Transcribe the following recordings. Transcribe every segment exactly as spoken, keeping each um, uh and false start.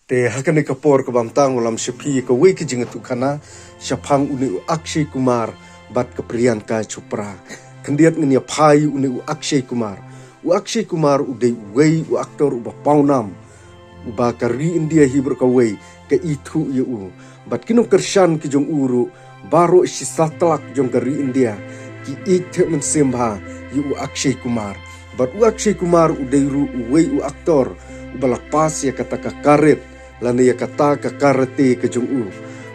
Te ha kane ka por kaba mynta ngan lam sha phi ïa kawei ka jingïathuhkhana shaphang une u Akshay Kumar bad ka Priyanka Chopra. Khyndiat ngin ïa phai ïa une u Akshay Kumar. U Akshay Kumar u dei uwei u actor uba pawnam, uba ka ri India hi baroh kawei ka ithuh ïa u. Bad ki nongkyrshan ki jong u ruh baroh shi satlak jong ka ri India ki ïeit thep mynsiem bha ïa u Akshay Kumar. Bad u Akshay Kumar u dei ruh uwei u actor uba la pass ïa kata ka karet lane ïa kata ka karate ka jong u.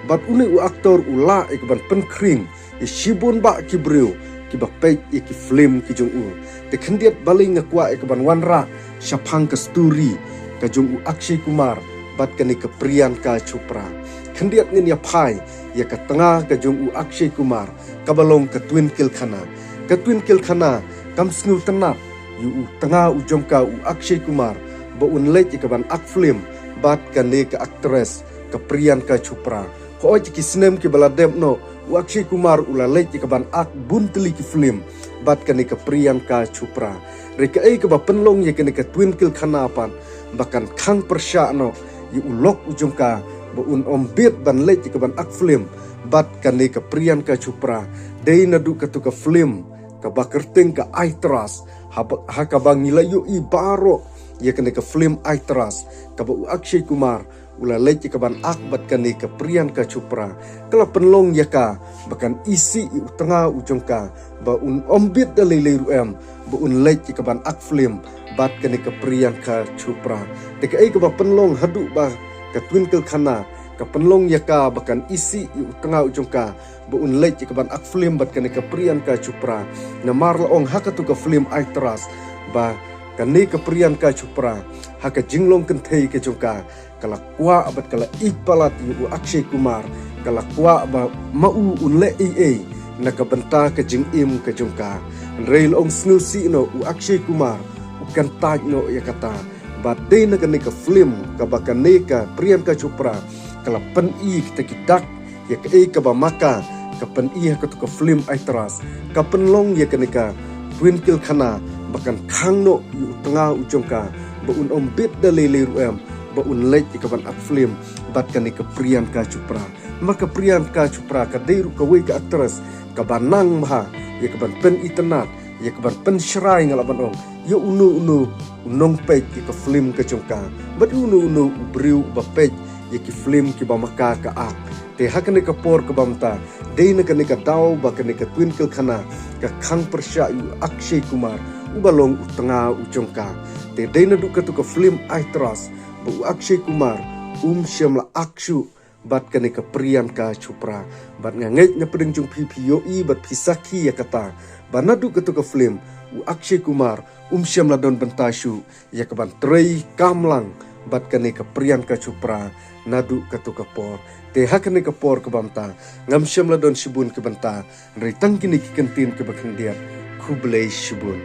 Bad une u actor u lah ïa kaban pynkhring ïa shibun bah ki briew kiba peit ïa ki film ki jong u. Te khyndiat balei nga kwah ïa kaban wanrah shaphang ka story ka jong u Akshay Kumar bad kane ka Priyanka Chopra. Khyndiat ngin ïa phai ïa ka tnga ka jong u Akshay Kumar kaba long ka Twinkle Khanna. Ka Twinkle Khanna kam sngewtynnat ïa u tnga u jong ka u Akshay Kumar ba un leit ïa kaban ak film bad kane ka actress ka Priyanka Chopra. Hooid, ki snem kiba la dep noh u Akshay Kumar u la leit ïa kaban ak bun tylli ki film bad kane ka Priyanka Chopra. Hynrei kaei kaba pynlong ïa kane ka Twinkle Khanna pat ba kan khang pyrshah noh ïa u lok u jong ka ba un ym bit ban leit ïa kaban ak film bad kane ka Priyanka Chopra. Dei naduh katu ka film kaba kyrteng ka Ai Trust, ha kaba ngi la ïohi baroh ïa kane ka film Ai Trust kaba u Akshay Kumar u la leit ïa kaban ak bad kane ka Priyanka Chopra. Ka la pynlong ïa ka ba kan isih ïa u tnga u jong ka ba un ym bit da lei lei ruh em ba un leit ïa kaban ak film bad kane ka Priyanka Chopra. Te kaei kaba pynlong haduh ba ka Twinkle Khanna ka pynlong ïa ka ba kan isih ïa u tnga u jong ka ba un leit ïa kaban ak film bad kane ka Priyanka Chopra? Namar la ong ha katu ka film Ai Trust ba kane ka Priyanka Chopra ha ka jinglong kynthei ka jong ka ka la kwah bad ka la ïeit palat ïa u Akshay Kumar, ka la kwah ba ma u un leh ei ei na ka bynta ka jingim ka jong ka. Hynrei la ong sngewsih noh u Akshay Kumar u kyntait noh ïa kata. Bad dei na kane ka film kaba kane ka Priyanka Chopra ka la pyni kita ki dak ïa kaei kaba ma ka ka pyni ha katu ka film Ai Trust, ka pynlong ïa kane ka Twinkle Khanna ba kan khang noh ïa u tnga u jong ka ba un ym bit da lei lei ruh em ba un leit ïa kaban ak film bad kane ka Priyanka Chopra. Ma ka Priyanka Chopra ka dei ruh kawei ka actress kaba nang bha ïa kaban pynitynnad, ïa kaban pynshrai, nga lah ban ong, ïa uno uno u nongpeit ïa ka film ka jong ka bad ïa uno uno u briew uba peit ïa ki film kiba ma ka ka ak. Te ha kane ka por kaba mynta dei na kane ka daw ba kane ka Twinkle Khanna ka khang pyrshah ïa u Akshay Kumar uba long u tnga u jong ka. Te dei naduh katu ka film Ai Trust ba u Akshay Kumar um shym la ak shuh bad kane ka Priyanka Chopra. Bad nga ngeit na pdeng jong phi phi ïohi bad phi sakhi ïa kata ba naduh katu ka film u Akshay Kumar um shym la don bynta shuh ïa kaban trei kam lang bad kane ka Priyanka Chopra naduh katu ka por. Te ha kane ka por kaba mynta ngam shym la don shibun ki bynta, hynrei tang kine ki kyntien kiba khyndiat. Khublei shibun.